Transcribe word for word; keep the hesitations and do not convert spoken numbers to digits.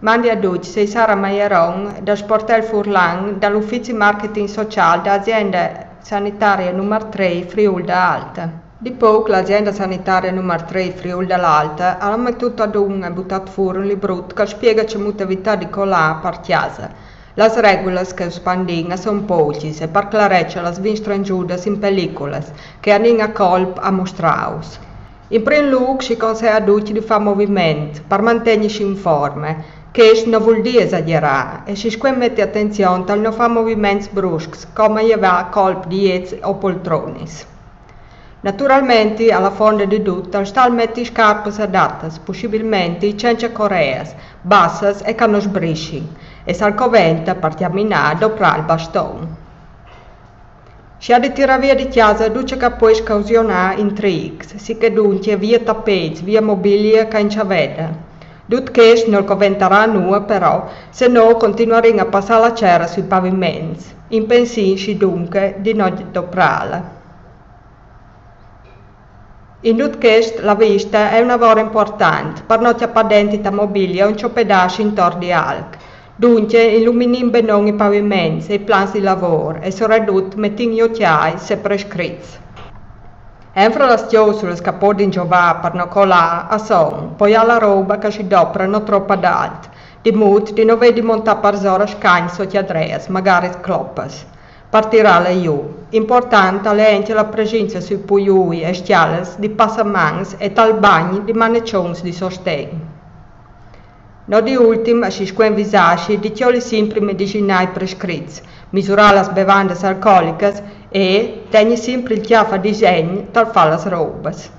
Mandi a ducj, sei Sara Maieron dal sportel furlan dal ufizi marketing social da azienda sanitaria numar trê Friûl da Alta. Di pôc la azienda sanitaria numar trê Friûl da Alta al à metût adun e butât fûr un librut che al spiega cemût evitâ di colâ par cjasa. Las regulas che us pandìn a son pôcjis e par clareça las vin stranzudas in peliculas che a nin a colp a mustrâus. In prin lûc si consea a ducj di fâ moviment par mantegnici in forme, chest no vûl dî esagjerâ e sisquem meti atenzion tal no fâ moviments bruscs coma jevâ colp di jets o poltronis. Naturalmenti, a la fonde di dut al sta il meti scarpas adatas, pussibilmenti cence coreas, bassas e che no sbrissin, e se al coventa par cjaminâ doprâ il baston. Si à di tirâ via di cjasa dut ce che al pues causionâ intrics, sichè duncje via tapets, via mobilia che a è inçaveda. Dut chest nol coventarà nuia però, se no continuarìn a passâ la cera sui paviments. Impensìnsi duncje di no doprâla. In dut chest la vista e je una vora impuartant, par no cjapâ denti ta mobilia o inçopedâsi intor di alc. Duncje, iluminìn benon i paviments e i plans di lavôr e soredut metìn i ocjâi se prescrits. Enfra las cjousulas che a podin zovâ par no colâ a son poiâ la roba che si dopra no trop adalt, di mût di no vê di montâ parsora scagns o cjadreas, magari clopas, par tirâle jù. Impuartant al è ancje la presinza sui puiui e scjalas di passamans e tal bagn di maneçons di sosten. No di ultim, a sisquem visâsi di cjoli simpri i medicinâi prescrits, misurâ las bevandas alcolicas e tegni simpri il cjâf a disegn tal fâ las robas.